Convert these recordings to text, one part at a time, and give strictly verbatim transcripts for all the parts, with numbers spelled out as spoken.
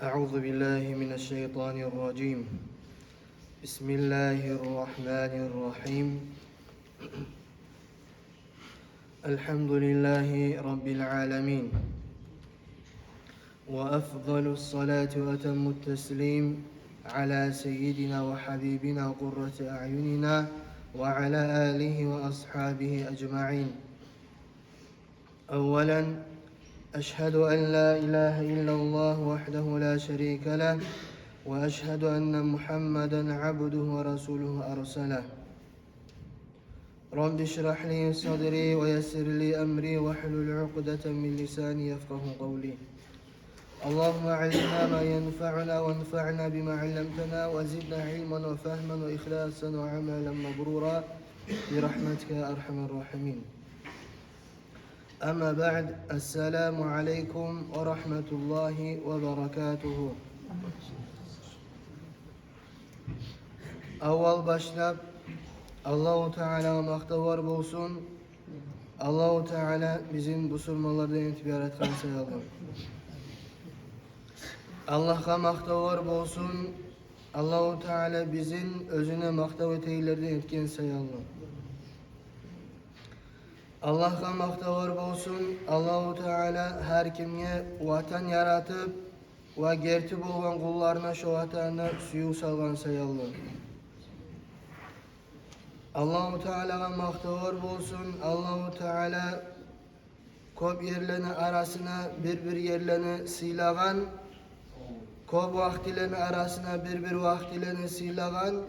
أعوذ بالله من الشيطان الرجيم. بسم الله الرحمن الرحيم. الحمد لله رب العالمين، وأفضل الصلاة وأتم التسليم على سيدنا وحبيبنا قرة أعيننا وعلى آله وأصحابه أجمعين. أولا، أشهد أن لا إله إلا الله وحده لا شريك له، وأشهد أن محمدا عبده ورسوله أرسله. رب اشرح لي صدري ويسر لي أمري واحلل عقدة من لساني يفقه قولي. اللهم علمنا ما ينفعنا وانفعنا بما علمتنا وزدنا علما وفهما وإخلاصا وعملا مبرورا برحمتك يا أرحم الراحمين. أما بعد، السلام عليكم ورحمة الله وبركاته. Аввал башлап Аллагьу Таалагъа макътавлар болсун. Аллагьу Таала бизин бусурманлардан этип яратгъан саялы. Аллагьгъа макътавлар болсун. Аллагьу Таала бизин оьзюне макътав этегенлерден этген саялы. Аллагьгъа макътавлар болсун, Аллагьу Таала гьар кимге ватан яратып ва герти болгъан къулларына шо ватанны сююв салгъан саялы. Аллагьу Таалагъа макътавлар болсун, Аллагьу Таала кёп ерлени арасына бир-бир ерлени сыйлагъан, кёп вакътилени арасына бир-бир вакътилени сыйлагъан,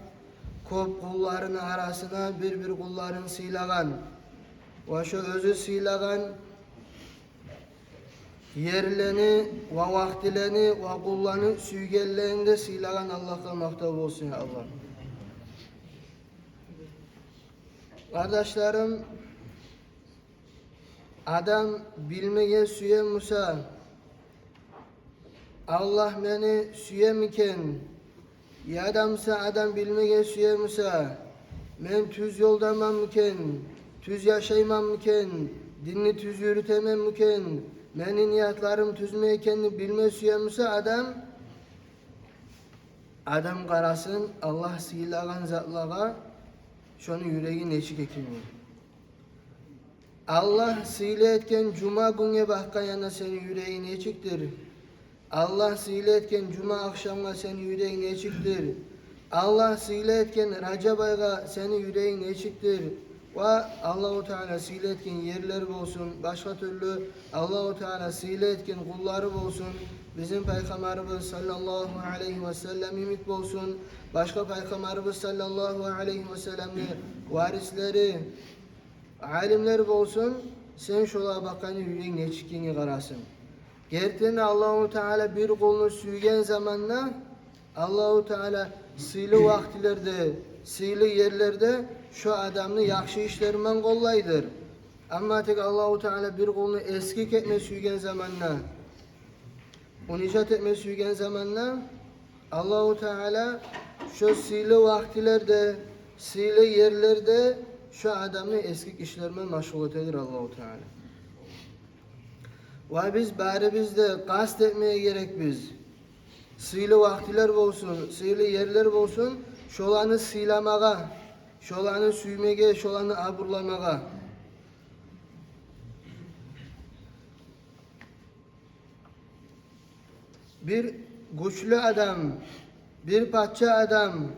кёп къулларыны арасына бир-бир къулларын сыйлагъан. Ва шо оьзю сыйлагъан ерлени ва вакътилени ва къулланы сюйгенлени де сыйлагъан Аллагьгъа макътав болсун, я Аллагь. Къардашларым, адам билмеге сюе буса, Аллагь мени сюемикен? Яда буса адам билмеге сюе буса, мен тюз ёлдаманмикен, тюз яшайманмикен, динни тюз юрютеменмикен, мени ниятларым тюзмю экенни билме сюе буса адам, адам къарасын Аллагь сыйлагъан затлагъа, шону юреги нечик экенни. Аллагь сыйлы этген жума гюнге бакъгъан янда сени юрегинг нечикдир? Аллагь сыйлы этген жума ахшамгъа сени юрегинг нечикдир? Аллагь сыйлы этген Ражаб айгъа сени юрегинг нечикдир? Ва Аллагьу Таала сыйлы этген ерлер болсун, башгъа тюрлю Аллагьу Таала сыйлы этген къуллары болсун, бизин Пайхаммарыбыз саллаллагьу алайгьи ва саллам йимик болсун, башгъа Пайхаммарыбыз саллаллагьу алайгьи ва салламны варислери, алимлер болсун, сен шолагъа бакъгъанда юрегинг нечик экенге къарасын. Гертиден Аллагьу Таала бир къулну сюйген заманда, Аллагьу Таала сыйлы вакътилерде, сыйлы ерлерде шо адамны яхшы ишлери булан къоллайдыр. Амма тек Аллагьу Таала бир къулну эсгик этме сюйген заманда, унижать этме сюйген заманда, Аллагьу Таала шо сыйлы вакътилерде, сыйлы ерлерде шо адамны эсгик ишлер булан машгъул этедир Аллагьу Таала. Ва биз барибиз де къаст этмеге герекбиз. Сыйлы вакътилер болсун, сыйлы ерлер болсун, шоланы сыйламагъа, шоланы сюймеге, шоланы абурламагъа. Бир гючлю адам, бир пача адам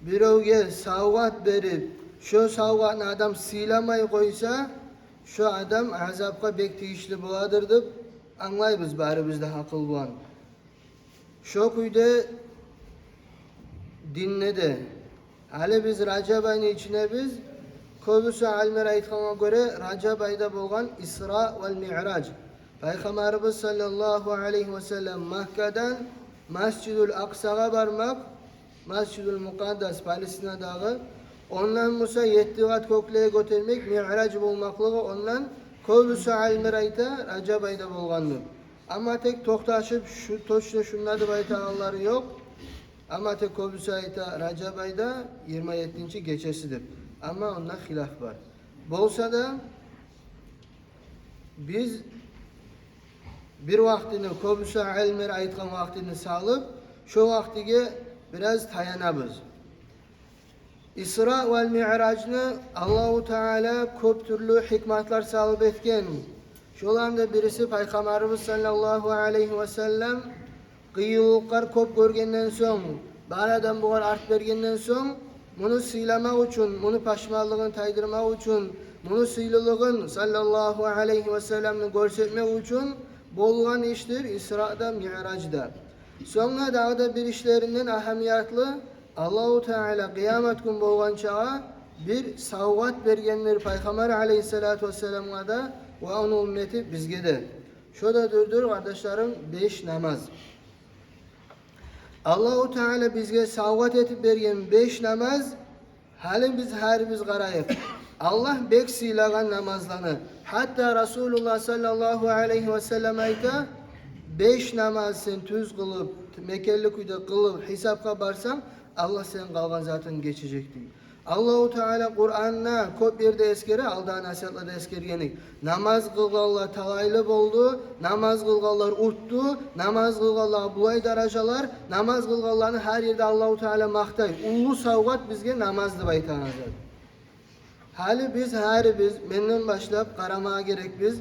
биревге савгъат берип, шо савгъатны адам сыйламай къойса, шо адам азапгъа бек тийишли боладыр деп англайбыз барибиз де гьакъыл булан. Шо кюйде динде де. Гьали биз Ражаб айны ичиндебиз. Кёбюсю алимлер айтгъангъа гёре, Ражаб айда болгъан Исра вал Миъраж. Пайхаммарыбыз саллаллагьу алайгьи ва саллам Маккадан Масжидул Акъсагъа бармакъ, Масжидул Мукъаддас, Палестинадагъы, ондан буса етти къат кёклеге гётермек, Миъраж болмакълыгъы, ондан кёбюсю алимлер айта, Ражаб айда болгъандыр. Амма тек токъташып, шу, точно шунда деп айтагъанлары ёкъ. Амма тек кёбюсю айта, Ражаб айда йигирма еттинчи гечеси деп. Амма онда хилаф бар. Болса да, биз бир вакътини, кёбюсю алимлер айтгъан вакътини салып, шо вакътиге бираз таянабыз. Исра вал Миъражны Аллагьу Таала кёп тюрлю гьикматлар салып этген. Шоланы да бириси, Пайхаммарыбыз саллаллагьу алайгьи васаллам къыйынлыкълар кёп гёргенден сонг, бар адам бугъар арт бергенден сонг, муну сыйламакъ учун, муну пашманлыгъын тайдырмакъ учун, муну сыйлылыгъын, саллаллагьу алайгьи васалламны, гёрсетмек учун болгъан ишдир Исра да, Миъраж да. Сонг да дагъы да бир ишлеринден агьамиятлы, Аллагьу Таала къыямат гюн болгъанчагъа бир савгъат бергендир Пайхаммар алайгьиссалату вассаламгъа да ва ону уммети бизге де. Шо да дюрдюр, къардашларым, беш намаз. Аллагьу Таала бизге савгъат этип берген беш намаз. Гьали биз гьарибиз къарайыкъ. Аллагь бек сыйлагъан намазланы. Гьатта Расулуллагь саллаллагьу алайгьи васаллам айта: «Беш намаз сен тюз къылып, мекенли кюйде къылып, гьисапгъа барсанг, Аллагь сени къалгъан затынгны гечежек», — дей. Аллагьу Таала Къуранда кёп ерде эсгере, алда насигьатларда эсгергенбиз. Намаз къылгъанлар талайлы болду, намаз къылгъанлар утду, намаз къылгъанлар булай даражалар, намаз къылгъанланы гьар ерде Аллагьу Таала макътай. Уллу савгъат бизге намаз деп айтагъан зат. Гьали биз гьарибиз, менден башлап, къарамагъа герекбиз,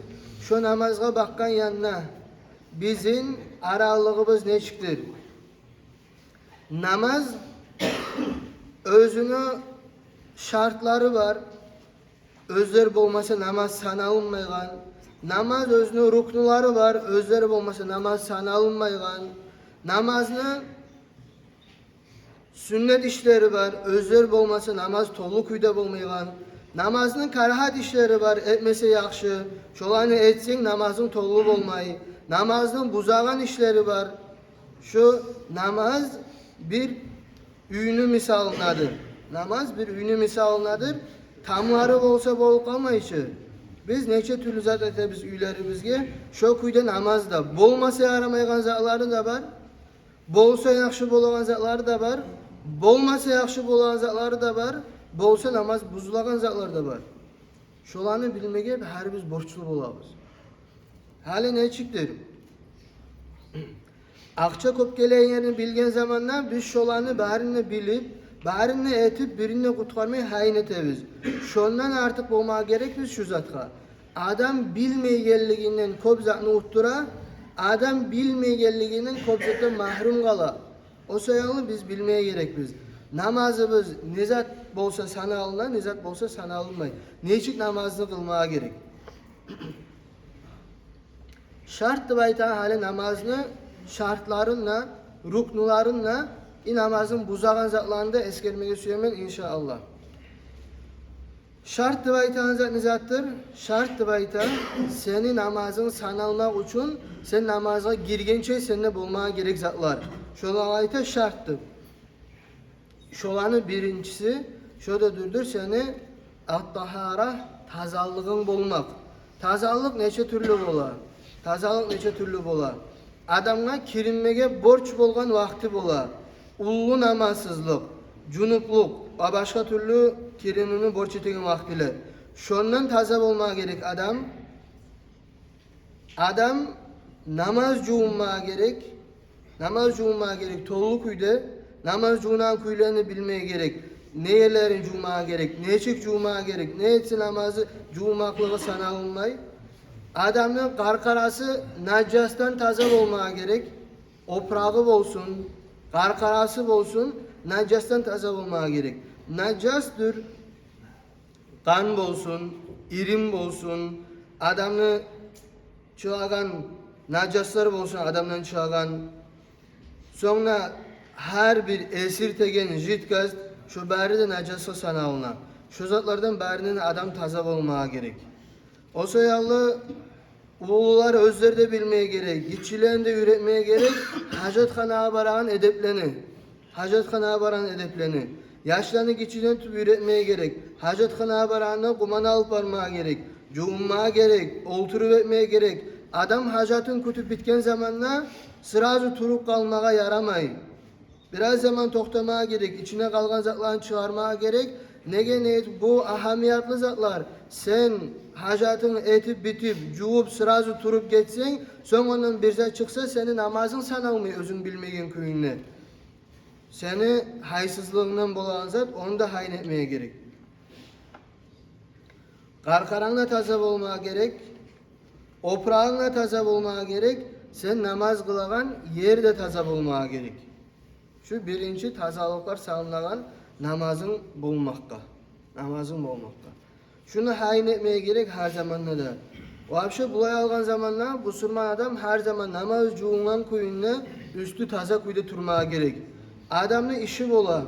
шо намазгъа бакъгъан янда бизин аралыгъыбыз нечикдир? Намаз оьзюню шартлары бар, оьзлер болмаса намаз саналынмайгъан. Намаз оьзюню рукнулары бар, оьзлер болмаса намаз саналынмайгъан. Намазны сюннет ишлери бар, оьзлер болмаса намаз толу кюйде болмайгъан. Намазны карагьат ишлери бар, этмесе яхшы. Шоланы этсенг, намазынг толу болмай. Намазны бузагъан ишлери бар. Шо намаз бир уьйню мисалындадыр. Намаз бир уьйню мисалындадыр. Тамлары болса болуп къалмай чы. Биз нече тюрлю зат этебиз уьйлерибизге. Шо кюйде намаз да. Болмаса ярамайгъан затлары да бар. Болса яхшы болагъан затлары да бар. Болмаса яхшы болагъан затлары да бар. Болса намаз бузулагъан затлар да бар. Шоланы билмеге гьарибиз борчлу болабыз. Гьали нечикдир? Акъча кёп гелегенни билген заманда биз шоланы барын да билип, барын да этип, бирин де къутгъармай гьайын этебиз. Шондан артыкъ болмагъа герек биз шу затгъа. Адам билмейгенлигинден кёп затны утдура, адам билмейгенлигинден кёп затдан магьрюм къала. О саялы биз билмеге герекбиз. Намазыбыз не зат болса саналына, не зат болса саналынмай. Нечик намазны къылмагъа герек? Шарт деп айтагъан гьали намазны шартларын да, рукнуларын да, и намазны бузагъан затларын да эсгермеге сюемен, иншааллагь. Шарт деп айтагъан зат не затдыр? Шарт деп айта, сени намазынг саналмакъ учун, сен намазгъа гиргенче сенде болмагъа герек затлар. Шолагъа айта шарт деп. Шоланы биринчиси, шо да дюрдюр сени ат-тагьара, тазалыгъынг болмакъ. Тазалыкъ нече тюрлю бола? Тазалыкъ нече тюрлю бола? Адамгъа киринмеге борч болгъан вакъти бола. Уллу намазсызлыкъ, жунуплукъ ва башгъа тюрлю киринивню борч этеген вакътилер. Шондан таза болмагъа герек адам. Адам намаз жувунмагъа герек. Намаз жувунмагъа герек толу кюйде. Намаз жувунагъан кюйлени билмеге герек. Не ерлерин жувмагъа герек, нечик жувмагъа герек, не этсе намазы жувунмакълыгъы саналынмай. Адамны къаркъарасы нажасдан таза болмагъа герек. Опурагъы болсун, къаркъарасы болсун, нажасдан таза болмагъа герек. Нажасдыр къан болсун, ирин болсун, адамны чыгъагъан нажаслар болсун, адамдан чыгъагъан. Сонг да гьар бир эсиртеген жидкость, шо бары да нажасгъа саналына. Шо затлардан барындан адам таза болмагъа герек. О саялы уллулар оьзлер де билмеге герек, гиччилени де уьйретмеге герек гьажатханагъа барагъан эдеплени. Гьажатханагъа барагъан эдеплени. Яшланы гиччиден тутуп уьйретмеге герек. Гьажатханагъа барагъанда къуман алып бармагъа герек. Жувунмагъа герек, олтуруп этмеге герек. Адам гьажатын кютюп битген заманда сразу туруп къалмагъа ярамай. Бираз заман токътамагъа герек, ичинде къалгъан затланы чыгъармагъа герек. Неге, неге бу агьамиятлы затлар. Сен гьажатынгны этип битип, жувуп, сразу туруп гетсенг, сонг ондан бир зат чыкъса, сени намазынг саналмай, оьзюнг билмеген кююнгде. Сени гьайсызлыгъынгдан болагъан зат, ону да гьайын этмеге герек. Къаркъаранг да таза болмагъа герек, опурагъынг да таза болмагъа герек, сен намаз къылагъан ер де таза болмагъа герек. Шу биринчи тазалыкълар саналгъан намазынг болмакъгъа. Намазынг болмакъгъа. Шуну гьайын этмеге герек гьар заманда да. Вообще, булай алгъан заманда бусурман адам гьар заман намаз жувунгъан кююнде уьстю таза кюйде турмагъа герек. Адамны иши бола.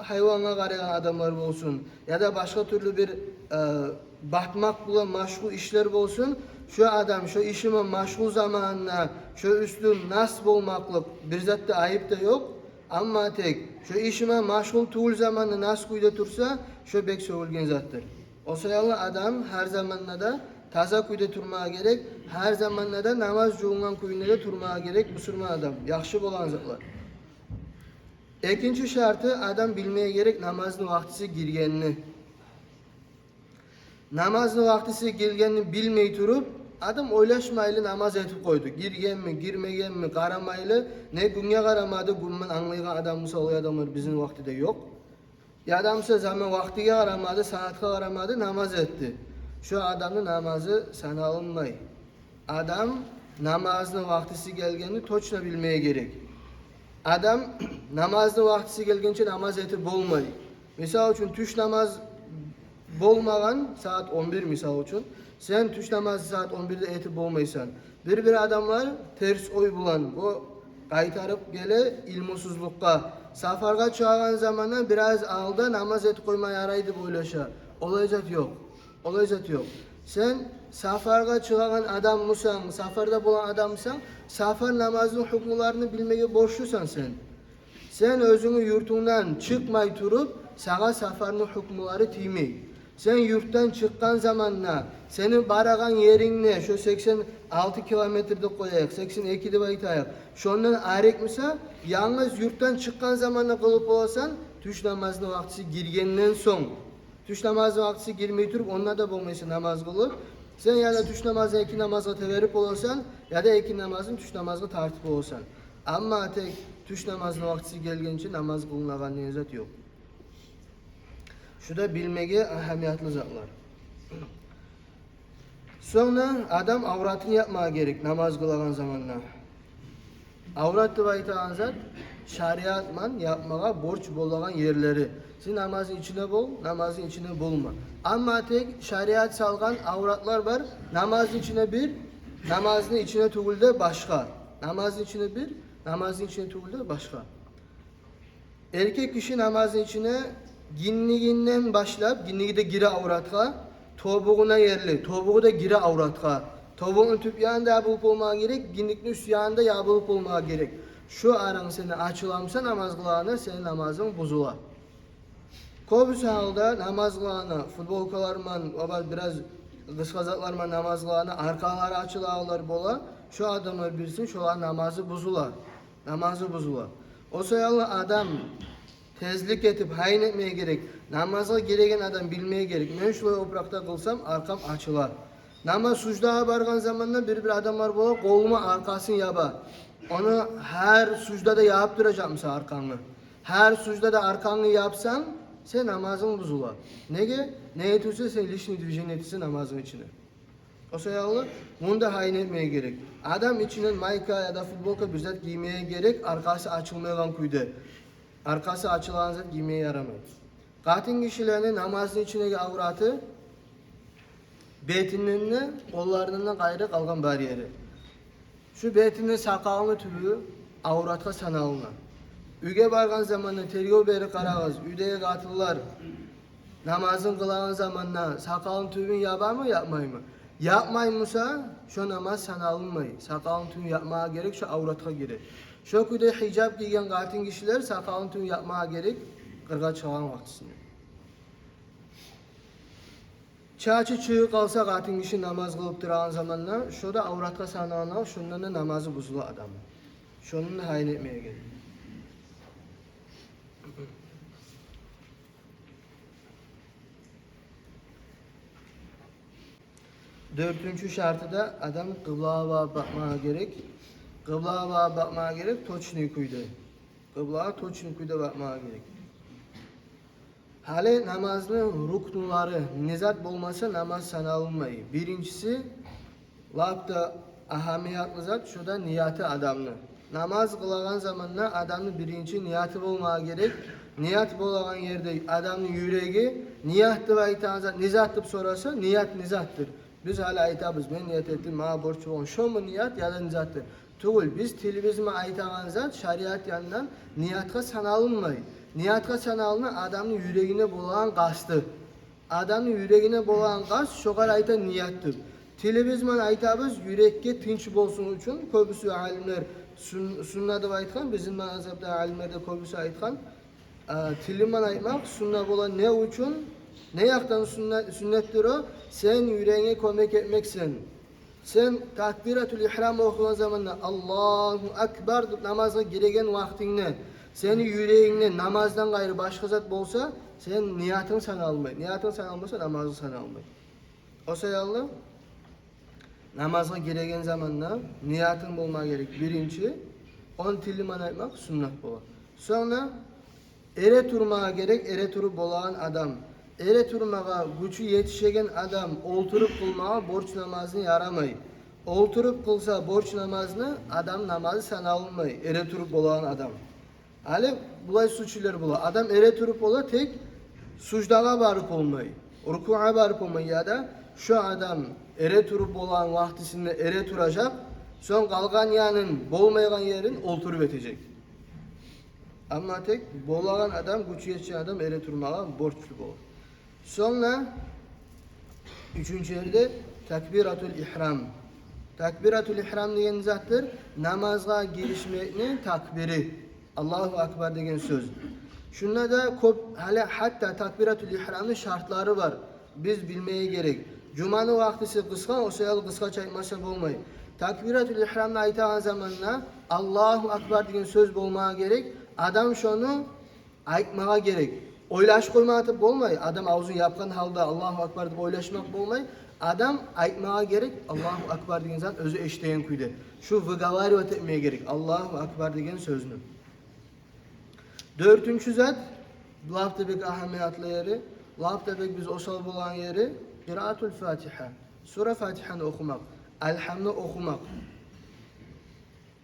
Гьайвангъа къарайгъан адамлар болсун, яда башгъа тюрлю бир, э, батмакъ булан машгъул ишлер болсун, шо адам шо иши булан машгъул заманында шо уьстю нас болмакълыкъ бир зат да, айып да ёкъ. Амма тек шо иши булан машгъул тюгюл заманда нас кюйде турса, шо бек сёгюлген затдыр. О саялы адам гьар заманда да таза кюйде турмагъа герек, гьар заманда да намаз жувунгъан кююнде де турмагъа герек бусурман адам. Яхшы болагъан затлар. Экинчи шарты, адам билмеге герек намазны вакътиси гиргенни. Намазны вакътиси гиргенни билмей туруп, адам ойлашмайлы намаз этип къойду. Гиргенми, гирмегенми къарамайлы, не гюнге къарамады, гюн булан англайгъан адам буса, олай адамлар бизин вакътиде ёкъ. Яда буса заман вакътиге къарамады, сагьатгъа къарамады, намаз этди. Шо адамны намазы саналынмай. Адам намазны вакътиси гелгенни точно билмеге герек. Адам намазны вакътиси гелгенче намаз этип болмай. Мисал учун, тюш намаз болмагъан сагьат он бир, мисал учун. Сен тюш намазны сагьат он бирде этип болмайсан. Бир-бир адамлар терс ой булан бу къайтарып геле илмусузлукъгъа. Сапаргъа чыгъагъан заманда бираз алда намаз этип къойма ярай деп ойлаша. Олай зат ёкъ. Олай зат ёкъ. Сен сапаргъа чыгъагъан адам бусанг, сапарда болгъан адам бусанг, сапар намазны гьукмуларын билмеге борчлусан сен. Сен оьзюнгню юртунгдан чыкъмай туруп, сагъа сапарны гьукмулары тиймей. Сен юртдан чыкъгъан заманда, сени барагъан ерингде, шо сексен алты километр деп къояйыкъ, сексен эки деп айтайыкъ, шондан арек буса, янгыз юртдан чыкъгъан заманда къылып боласан, тюш намазны вакътиси гиргенден сонг. Тюш намазны вакътиси гирмей туруп, онда да болмайса намаз къылып, сен яда тюш намазны экинди намазгъа теберип боласан, яда экинди намазны тюш намазгъа тартып боласан. Амма тек тюш намазны вакътиси гелгенче намаз къылынагъан деген зат ёкъ. Шу да билмеге агьамиятлы затлар. Сонг да адам авратын япмагъа герек намаз къылагъан заманда. Аврат деп айтагъан зат шариат булан япмагъа борч болагъан ерлери. Сен намазны ичинде бол, намазны ичинде болма. Амма тек шариат салгъан авратлар бар. Намазны ичинде бир, намазны ичинде тюгюл де башгъа. Намазны ичинде бир, намазны ичинде тюгюл де башгъа. Эркек гиши намазны ичине гиндигинден башлап, гиндиги де гире авратгъа, тобугъуна ерли, тобугъу да гире авратгъа. Тобугъуну тюп яны да ябылып болмагъа герек, гиндикни уьст яны да ябылып болмагъа герек. Шо аран сени ачыла буса намаз къылагъанда, сени намазынг бузула. Кёбюсю гьалда намаз къылагъанда футболкалар булан, оба бираз къысгъа затлар булан намаз къылагъанда аркъалары ачылагъанлар бола, шо адамлар билсин, шоланы намазы бузула. Намазы бузула. О саялы адам тезлик этип, гьайын этмеге герек. Намазгъа гиреген адам билмеге герек: мен шулай опуракъда къылсам, аркъам ачыла. Намаз суждагъа баргъан заманда бир-бир адамлар бола, къолу булан аркъасын яба. Ону гьар суждада ябып туражакъмысан аркъангны? Гьар суждада аркъангны япсанг, сени намазынг бузула. Неге? Неге тюгюл де сен лишний движение этесен намазны ичинде. О саялы мунда гьайын этмеге герек. Адам ичинден майка яда футболка бир зат гиймеге герек, аркъасы ачылмайгъан кюйде. Аркъасы ачылагъан зат гиймеге ярамай. Къатын гишилени намазны ичиндеги авраты бетинден де, къолларындан да къайры къалгъан бар ери. Шу бетини, сакъалыны тюбю авратгъа саналына. Уьйге баргъан заманда тергев берип къарагъыз, уьйдеги къатынлар намазын къылагъан заманда сакъалыны тюбюн ябамы, япмаймы? Япмай буса, шо намаз саналынмай. Сакъалыны тюбюн япмагъа герек, шо авратгъа гире. Шо кюйде гьижап гийген къатын гишилер сакъалыны тюбюн япмагъа герек къыргъа чыгъагъан вакътисинде. Чачы чыгъып къалса къатын гиши намаз къылып турагъан заманда, шо да авратгъа саналына, шондан да намазы бузула адамны. Шону да гьайын этмеге герек. Дёртюнчю шарты да адам къыблагъа багъып бакъмагъа герек. Къыблагъа багъып бакъмагъа герек точный кюйде. Къыблагъа точный кюйде бакъмагъа герек. Гьали намазны рукнулары, не зат болмаса намаз саналынмай. Биринчиси, лап да агьамиятлы зат, шо да нияты адамны. Намаз къылагъан заманда адамны биринчи нияты болмагъа герек. Ният болагъан ерде адамны юреги, ният деп айтагъан зат не зат деп сораса, ният не затдыр? Биз гьали айтабыз, мен ният этдим, магъа борч болгъан, шому ният яда не затдыр? Тюгюл, биз тилибиз булан айтагъан зат шариат янындан ниятгъа саналынмай. Ниятгъа саналына адамны юрегинде болагъан къасты. Адамны юрегинде болагъан къаст, шогъар айта ният деп. Тилибиз булан айтабыз, юрекге тынч болсун учун. Кёбюсю алимлер сун-, сунна деп айтгъан, бизин мазгьабда алимлер де кёбюсю айтгъан, а, тили булан айтмакъ сунна бола. Не учун? Не якъдан сунна, суннатдыр о? Сен юрегинге кёмек этмексен. Сен такбиратул ихрам охугъан заманда, Аллагьу акбар деп намазгъа гиреген вакътингде сени юрегингде намаздан къайры башгъа зат болса, сен ниятынг саналмай. Ниятынг саналмаса, намазынг саналмай. О саялы намазгъа гиреген заманда ниятынг болмагъа герек биринчи, ону тили булан айтмакъ суннат бола. Сонг да эретурмагъа герек, эретуруп болагъан адам. Эретурмагъа гючю етишеген адам олтуруп къылмагъа борч намазны ярамай. Олтуруп къылса борч намазны, адам намазы саналынмай, эретуруп болагъан адам. Гьали булай случайлар бола. Адам эретуруп бола, тек суждагъа барып болмай, рукугъа барып болмай, яда шо адам эретуруп болагъан вакътисинде эретуражакъ, сонг къалгъан янын, болмайгъан ерин олтуруп этежек. Амма тек болагъан адам, гючю етишген адам эретурмагъа борчлу бола. Сонг да уьчюнчю ерде такбиратул ихрам. Такбиратул ихрам деген затдыр намазгъа гиришмекни такбири. Аллагьу акбар деген сёз. Шунда да кёп, гьали гьатта такбиратул ихрамны шартлары бар. Биз билмеге герек. Жуманы вакътиси къысгъа, о саялы къысгъача айтмаса болмай. Такбиратул ихрамны айтагъан заманда Аллагьу акбар деген сёз болмагъа герек. Адам шону айтмагъа герек. Ойлашып къоймагъа да болмай. Адам авзун япгъан гьалда Аллагьу акбар деп ойлашмакъ болмай. Адам айтмагъа герек Аллагьу акбар деген зат оьзю эшитеген кюйде. Шу выговаривать этмеге герек Аллагьу акбар деген сёзню. Дёртюнчю зат, лап да бек агьамиятлы ери, лап да бек биз осал болагъан ери, къираатул Фатигьа. Сура Фатигьаны охумакъ, Алгьамны охумакъ.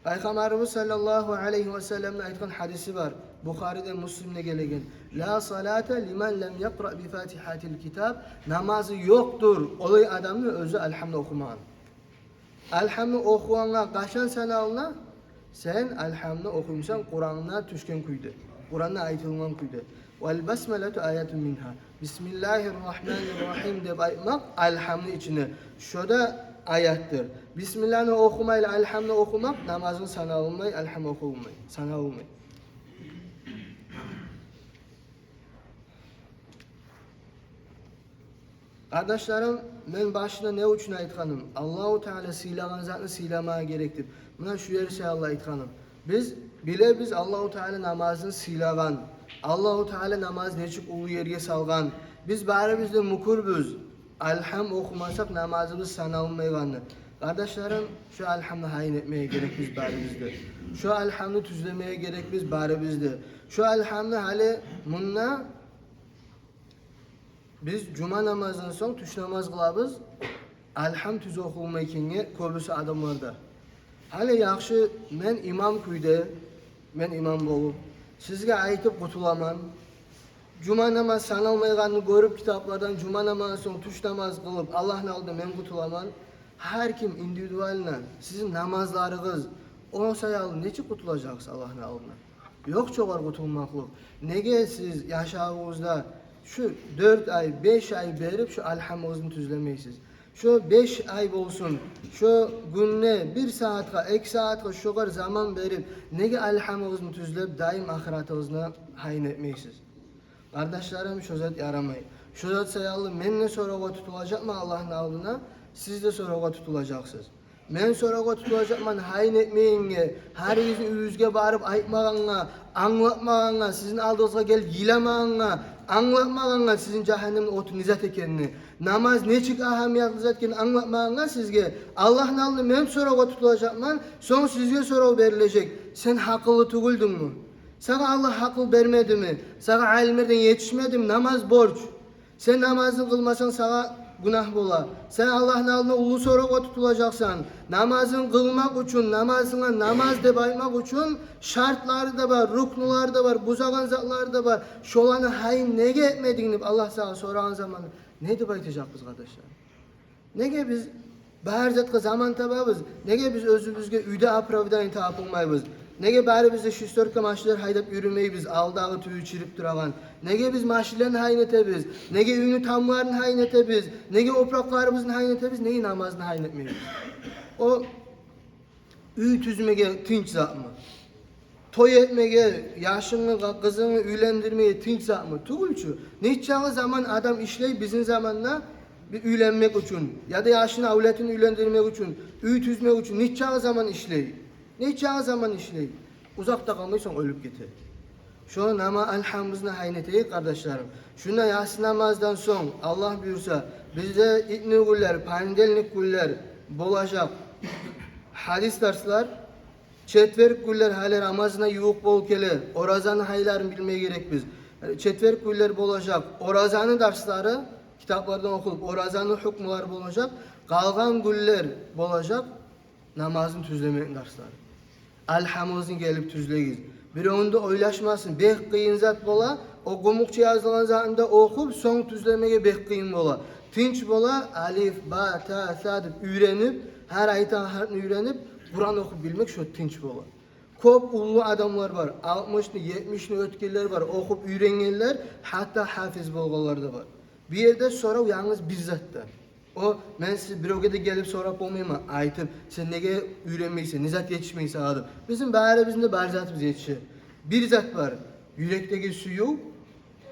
Пайхаммарыбыз саллаллагьу алайгьи ва салламны айтгъан гьадиси бар. Бухариде, Муслимде гелеген. «Ла салата лиман лам якъра би фатигьатил китаб». Намазы ёкъдур олай адамны оьзю Алгьамны охумагъан. Алгьамны охугъангъа къачан саналына? Сен Алгьамны охуймусан Къуранда тюшген кюйде, Къуранда айтылгъан кюйде. «Вал басмалату аятун мингьа». «Бисмиллагьир рагьманир рагьим» деп айтмакъ Алгьамны ичине, шо да аятдыр. Бисмиллагьны охумайлы Алгьамны охумакъ намазынг саналынмай, Алгьам охулмай, саналынмай. Къардашларым, мен башында не учун айтгъаным? Аллагьу Таала сыйлагъан затны сыйламагъа герек деп. Муна шу ер саялы айтгъаным. Биз билебиз Аллагьу Таала намазны сыйлагъан. Аллагьу Таала намазны нечик уллу ерге салгъан. Биз барыбыз да мюкюрбюз Алгьам охумасакъ намазыбыз саналмайгъанны. Къардашларым, шу Алгьамны гьайын этмеге герек биз барыбыз да. Шу Алгьамны тюзлемеге герек биз барыбыз да. Шу Алгьамны гьали мунда биз жума намаздан сонг тюш намаз къылабыз. Алгьам тюз охулмай экенге кёбюсю адамларда. Гьали яхшы, мен имам кюйде, мен имам болуп, сизге айтып къутуламан. Жума намаз саналмайгъанны гёрюп китаплардан, жума намаздан сонг тюш намаз къылып, Аллагьны алдында мен къутуламан. Гьар ким индивидуально, сизин намазларыгъыз, о саялы нечик къутулажакъсыз Аллагьны алдында? Ёкъ чы огъар къутулмакълыкъ. Неге сиз яшавугъузда шу дёрт ай, беш ай берип шу Алгьамыгъызны тюзлемейсиз? Шу беш ай болсун, шу гюнде бир сагьатгъа, эки сагьатгъа шогъар заман берип, неге Алгьамыгъызны тюзлеп, дайым ахыратыгъызны гьайын этмейсиз? Къардашларым, шо зат ярамай. Шо зат саялы мен де соравгъа тутулажакъман Аллагьны алдына, сиз де соравгъа тутулажакъсыз. Мен соравгъа тутулажакъман гьайын этмегенге, гьаригизни уьюгюзге барып айтмагъангъа, англатмагъангъа, сизин алдыгъызгъа гелип йыламагъангъа, англатмагъангъа сизин жагьаннемни оту не зат экенни. Намаз нечик агьамиятлы зат экенин англатмагъа сизге, Аллагьны алдында мен соравгъа тутулажакъман, сонг сизге сорав берилежек. Сен гьакъыллы тюгюлдюнгмю? Сагъа Аллагь гьакъыл бермедими? Сагъа алимлерден етишмедими? Намаз борч. Сен намазны къылмасанг, сагъа гюнагь бола. Сен Аллагьны алдында уллу соравгъа тутулажакъсан. Намазны къылмакъ учун, намазынга намаз деп айтмакъ учун шартлары да бар, рукнулары да бар, бузагъан затлары да бар. Шоланы гьайын неге этмединг деп Аллагь сагъа сорагъан заманда, не деп айтажакъбыз, къардашлар? Неге биз бары затгъа заман табабыз? Неге биз оьзюбюзге уьйде оправдание таба болмайбыз? Неге барыбыз да шестерка машинлер гьайдап юрюмейбиз, алдагъы тюгюл чирип турагъан? Неге биз машинлени гьайын этебиз? Неге уьйню тамларын гьайын этебиз? Неге опуракъларыбызны гьайын этебиз? Неге намазны гьайын этмейбиз? О уьй тюзмеге тынч затмы? Той этмеге, яшынгны, къызынгны уьйлендирмеге тынч затмы? Тюгюл чю. Нечакъы заман адам ишлей бизин заманда бир уьйленмек учун, яда яшын, авлетин уьйлендирмек учун, уьй тюзмек учун нечакъы заман ишлей? Нечакъы заман ишлей? Узакъда къалмай сонг оьлюп гете. Шо нама-, алгьамыбызны гьайын этейик, къардашларым. Шунда яссы намаздан сонг, Аллагь буюрса, бизде итни гюнлер, понедельник гюнлер болажакъ гьадис дарслар. Четверг гюнлер гьали Рамазан ай ювукъ болуп геле, оразаны гьайларын билме герекбиз. Четверг гюнлер болажакъ оразаны дарслары, китаплардан охулуп, оразаны гьукмулары болажакъ. Къалгъан гюнлер болажакъ намазны тюзлемекни дарслары. Алгьамыгъызны гелип тюзлегиз. Биревню де ойлашмасын, бек къыйын зат бола. О къумукъча язылгъан затын да охуп, сонг тюзлемеге бек къыйын бола. Тынч бола, алиф, ба, та, са деп уьйренип, гьар айтагъан гьарпны уьйренип, Къуран охуп билмек шо тынч бола. Кёп уллу адамлар бар, алтмышны, етмишни оьтгенлер бар, охуп уьйренгенлер, гьатта гьафиз болгъанлар да бар. Бу ерде сорав янгыз бир затда. О, мен сиз биревге де гелип сорап болмайман, айтып, сен неге уьйренмейсен, не зат етишмей сагъа деп. Бизин барыбызны да бар затыбыз етише. Бир зат бар, юрекдеги сююв,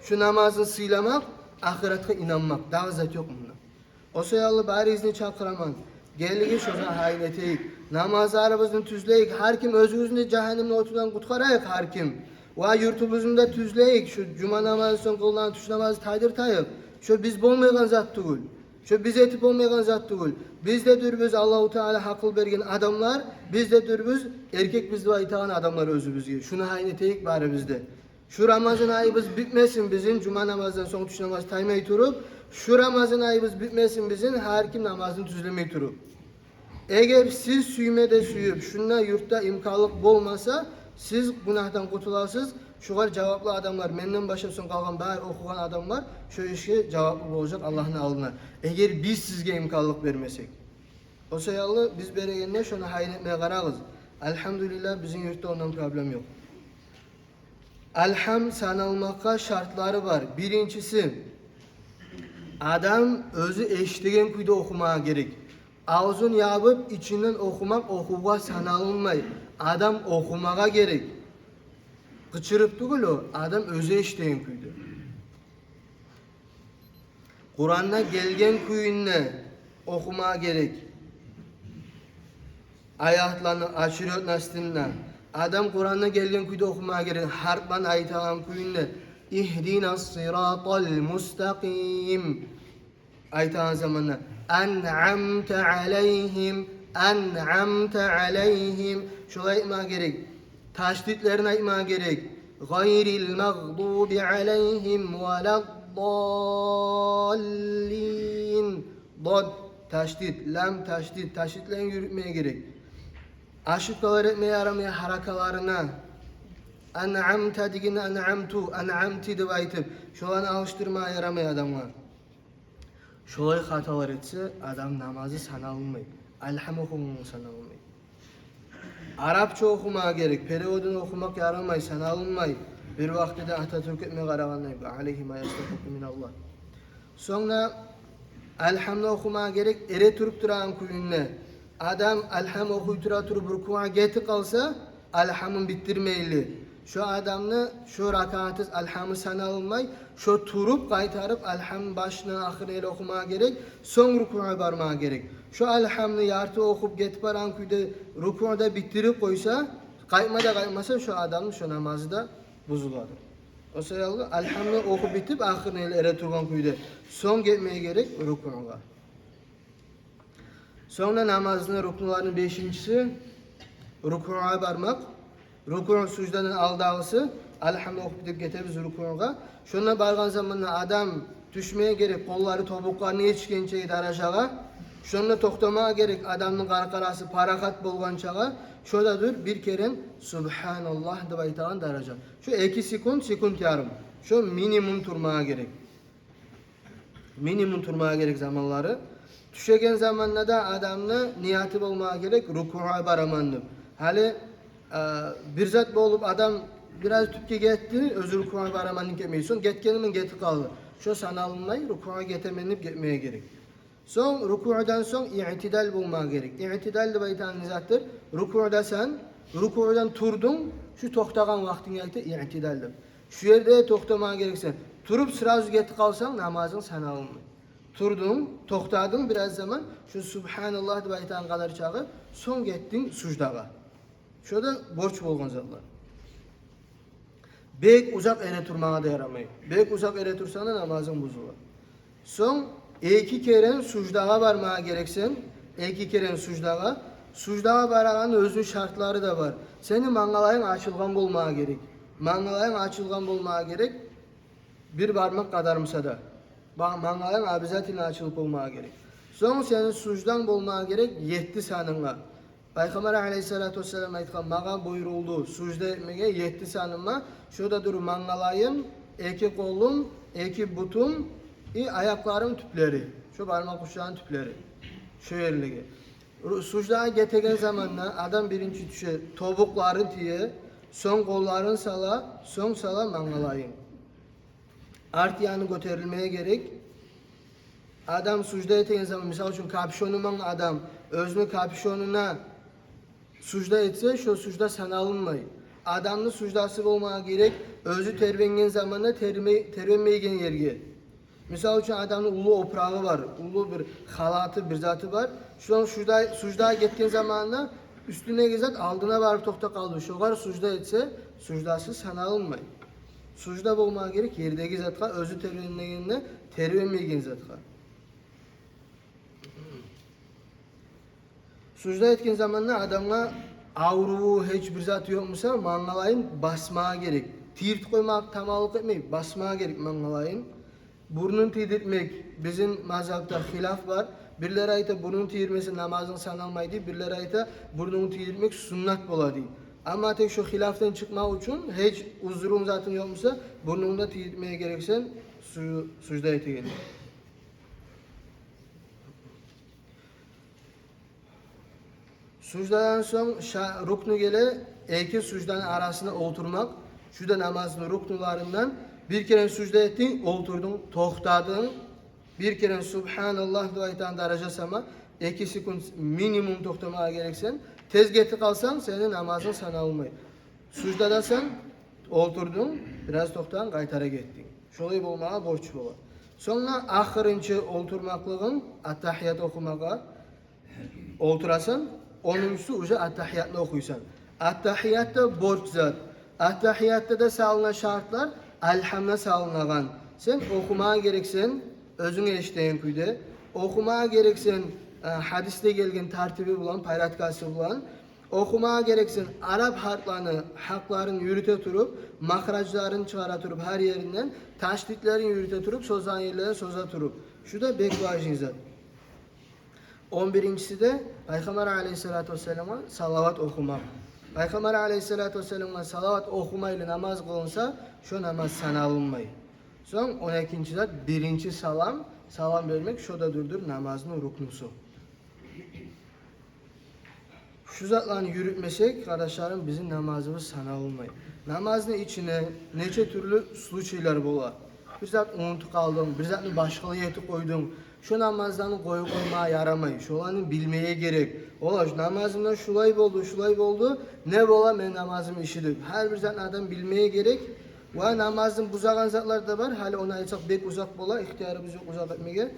шу намазны сыйламакъ, ахыратгъа инанмакъ, дагъы зат ёкъ мунда. О саялы барыгъызны чакъыраман, гелигиз, шо затны гьайын этейик. Намазларыбызны тюзлейик, гьар ким оьзюбюзню жагьаннемни отундан къутгъарайыкъ, гьар ким. Ва юртубузну да тюзлейик, шу жума намаздан сонг къылынагъан тюш намазны тайдыртайыкъ. Шо биз болмайгъан зат тюгюл. Шо биз этип болмайгъан зат тюгюл. Биз де дюрбюз Аллагьу Таала гьакъыл берген адамлар, биз де дюрбюз эркекбиз деп айтагъан адамлар оьзюбюзге. Шуну гьайын этейик барыбыз да. Шу Рамазан айыбыз битмесин бизин, жума намаздан сонг тюш намаз таймай туруп, шу Рамазан айыбыз битмесин бизин, гьар ким намазын тюзлемей туруп. Эгер сиз сюйме де сююп, шунда юртда имканлыкъ болмаса, сиз гюнагьдан къутуласыз. Шугъар жаваплы адамлар, менден башлап сонг къалгъан бары охугъан адамлар шо ишге жаваплы болажакъ Аллагьны алдына, эгер биз сизге имканлыкъ бермесек. О саялы биз берегенде шону гьайын этмеге къарагъыз. Альгьамдулиллагь, бизин юртда ондан проблем ёкъ. Альгьам саналмакъгъа шартлары бар. Биринчиси, адам оьзю эшитеген кюйде охумагъа герек. Авзун ябып, ичинден охумакъ охувгъа саналынмай. Адам охумагъа герек. Къычырып тюгюл о, адам оьзю эшитеген кюйде. Къуранда гелген кюйюнде охумагъа герек. Аятланы, очередностинде. Адам Къуранда гелген кюйде охумагъа герек. Гьарпланы айтагъан кюйюнде. Игьдинас сиратал мустакъим. Айтагъан заманда. Анъамта алайгьим, анъамта алайгьим. Шолай айтмагъа герек. Ташдидлерин айтмагъа герек. Гъайрил магъдуби алайгьим валаддаллин. Дод ташдид, лам ташдид, ташдидлерин юрютмеге герек. Ошибкалар этме ярамай гьаракаларына. Анъамта дегенде анъамту, анъамти деп айтып, шоланы алышдырмагъа ярамай адамгъа. Шолай хаталар этсе, адам намазы саналынмай, альгьам охугъангъа саналынмай. Арапча охумагъа герек, переводун охумакъ ярамай, саналынмай. Бир вакътиде Ататюрк этме къарагъандай, алайгьи ма ястагьикъу миналлагь. Сонг да альгьамны охумагъа герек эретуруп турагъан кюйюнде. Адам альгьам охуй тура туруп рукугъа гетип къалса, альгьамын битдирмейли. Шо адамны шо ракаатыз альгьамы саналынмай, шо туруп къайтарып альгьамны башындан ахырына ерли охумагъа герек, сонг рукугъа бармагъа герек. Шо альгьамны ярты охуп гетип барагъан кюйде рукугъда битдирип къойса, къайтма да къайтмаса, шо адамны шо намазы да бузулады. О саялы Алгьамны охуп битип, ахырына ерли эретургъан кюйде, сонг гетмеге герек рукугъгъа. Сонг да намазны рукнуларыны бешинчиси — рукугъгъа бармакъ. Рукугъ суждадан алдагъысы, Алгьамны охуп битип гетебиз рукугъгъа. Шонда баргъан заманда адам тюшмеге герек, къоллары тобукъларына етишгенчеги даражагъа. Шонда токътамагъа герек адамны къаркъарасы парахат болгъанчагъа. Шо да дюр бир керен «Субгьаналлагь» деп айтагъан даража. Шо эки секунд, секунд ярым. Шо минимум турмагъа герек. Минимум турмагъа герек заманлары. Тюшеген заманда да адамны нияты болмагъа герек, рукугъгъа бараман деп. Гьали, э, бир зат болуп, адам бираз тюпге гетди, оьзю рукугъгъа бараман деп гетмей. Сонг гетгени мен гетип къалды. Шо саналынмай, рукугъгъа гетемен деп гетмеге герек. Сонг рукугъдан сонг иътидал болмагъа герек. Иътидал деп айтагъан не затдыр? Рукугъдасан, рукугъдан турдунг, шу токътагъан вакътингни айта иътидал деп. Шу ерде токътамагъа герексен. Туруп сразу гетип къалсанг, намазынг саналынмай. Турдунг, токътадынг бираз заман, шу «Субгьаналлагь» деп айтагъан къадар чакъы, сонг гетдинг суждагъа. Шо да борч болгъан затлар. Бек узакъ эретурмагъа да ярамай. Бек узакъ эретурсанг да, намазынг бузула. Сонг эки керен суждагъа бармагъа герексен. Эки керен суждагъа. Суждагъа барагъанны оьзюню шартлары да бар. Сени мангалайынг ачылгъан болмагъа герек. Мангалайынг ачылгъан болмагъа герек. Бир бармакъ къадар буса да. Ба-, мангалайынг обязательно ачылып болмагъа герек. Сонг сени сужданг болмагъа герек етти санынга. Пайхаммар алейгьиссалату вассалам айтгъан: «Магъа буюрулду сужда этмеге етти саныма, шо да дюр мангалайым, эки къолум, эки бутум, и аякъларым тюплери, шо бармакъ учланы тюплери, шо ерлеге». Ру-, суждагъа гетеген заманда адам биринчи тюше, тобукъларын тие, сонг къолларын сала, сонг сала мангалайын. Арт яны гётерилмеге герек. Адам сужда этеген заман, мисал учун, капюшону булан адам оьзюню капюшонуна сужда этсе, шо сужда саналынмай. Адамны суждасы болмагъа герек оьзю тербенген заманда терме-, тербенмейген ерге. Мисал учун, адамны уллу опурагъы бар, уллу бир халаты, бир заты бар. Шо сужда, суждагъа гетген заманда уьстюндеги зат алдына барып токътап къалды. Шогъар сужда этсе, суждасы саналынмай. Сужда болмагъа герек ердеги затгъа, оьзю тербенмегенде тербенмейген затгъа. Сужда этген заманда адамгъа авруву, гьеч бир заты ёкъ буса, мангалайын басмагъа герек. Тийдиртип къоймакъ таманлыкъ этмей, басмагъа герек мангалайын. Бурнун тийдиртмек, бизин мазгьабда хилаф бар. Бирлери айта, бурнун тийдирмесе намазынг саналмай дей, бирлери айта, бурнун тийдиртмек суннат бола дей. Амма тек шо хилафдан чыкъмакъ учун, гьеч узрунг, затынг ёкъ буса, бурнунгну да тийдиртмеге герексен су-, сужда этегенде. Суждадан сонг ша-, рукну геле, эки сужданы арасына олтурмакъ. Шу да намазны рукнуларындан. Бир керен сужда этдинг, олтурдунг, токътадынг. Бир керен «Субгьаналлагь» деп айтагъан даража сама, эки секунд минимум токътамагъа герексен. Тез гетип къалсанг, сени намазынг саналмай. Суждадасан, олтурдунг, бираз токътадынг, къайтара гетдинг. Шолай болмагъа борч бола. Сонг да ахырынчы олтурмакълыгъынг аттагьият охумагъа олтурасан, онунчусу уже аттагьиятны охуйсан. Аттагьият да борч зат. Аттагьиятда да салына шартлар, Алгьамда салынагъан. Сен охумагъа герексен, оьзюнг эшитеген кюйде. Охумагъа герексен, э, гьадисде гелген тартиби булан, порядкасы булан. Охумагъа герексен арап гьарпланы гьакъларын юрюте туруп, махражларын чыгъара туруп, гьар еринден ташдидлерин юрюте туруп, созагъан ерлерин соза туруп. Шу да бек важный зат. Он биринчиси де Пайхаммар алейгьиссалату вассаламгъа салават охумакъ. Пайхаммар алейгьиссалату вассаламгъа салават охумайлы намаз къылынса, шо намаз саналынмай. Сонг он экинчи зат, биринчи салам, салам бермек, шо да дюр-дюр намазны рукнусу. Шу затланы юрютмесек, къардашларым, бизин намазыбыз саналынмай. Намазны ичинде нече тюрлю случайлар бола. Бир зат унутуп къалдынг, бир затны башгъалай этип къойдунг. Шо намазланы къоюп къоймагъа ярамай. Шоланы билмеге герек. Олай, намазымда шулай болду, шулай болду. Не бола мени намазым иши деп. Гьар бир затны адам билмеге герек. Ва намазны бузагъан затлар да бар. Гьали ону айтсакъ, бек узакъ бола, ихтиярыбыз ёкъ узакъ этмеге.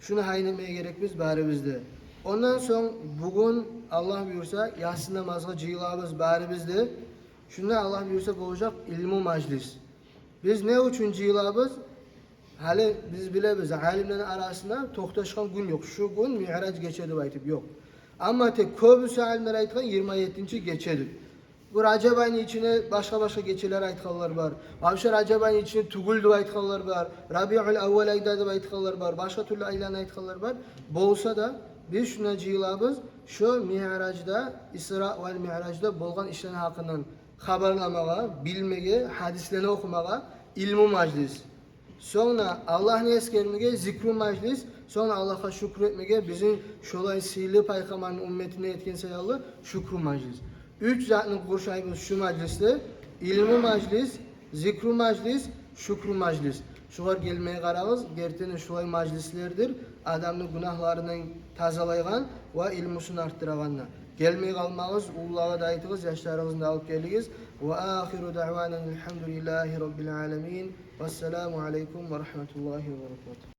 Шуну гьайын этмеге герекбиз барыбыз да. Ондан сонг бугюн, Аллагь буюрса, яссы намазгъа жыйылабыз барыбыз да. Шунда, Аллагь буюрса, болажакъ илму мажлис. Биз не учун жыйылабыз? Гьали биз билебиз, алимлени арасында токъташгъан гюн ёкъ. Шу гюн Миъраж гече деп айтып ёкъ. Амма тек кёбюсю алимлер айтгъан йигирма еттинчи гече деп. Бу Ражаб айны ичине башгъа-башгъа гечелер айтгъанлар бар. Вообще Ражаб айны ичине тюгюл деп айтгъанлар бар. Рабиул аввал айда деп айтгъанлар бар. Башгъа тюрлю айланы айтгъанлар бар. Болса да, биз шунда жыйылабыз, шо Миъражда, Исра вал Миъражда болгъан ишлени гьакъындан хабарламагъа, билмеге, гьадислени охумагъа, илму мажлис. Сонг да Аллагьны эсгермеге, зикру мажлис, сонг да Аллагьгъа шюкюр этмеге, бизин шолай сыйлы пайхаммарны умметине этген саялы шюкру мажлис. Уьч затны къуршайбыз шу мажлисде: илму мажлис, зикру мажлис, шюкру мажлис. Шулар гелмеге къарагъыз, гертиден шулай мажлислердир адамны гюнагьларындан тазалайгъан ва илмусун артдырагъан да. Гелмей къалмагъыз, уллулагъа да айтыгъыз, яшларыгъызны да алып гелигиз. Ва ахиру даъвана алхамдулиллагьи раббил аламин. Вассаламу алейкум ва рахматуллагьи ва баракатугь.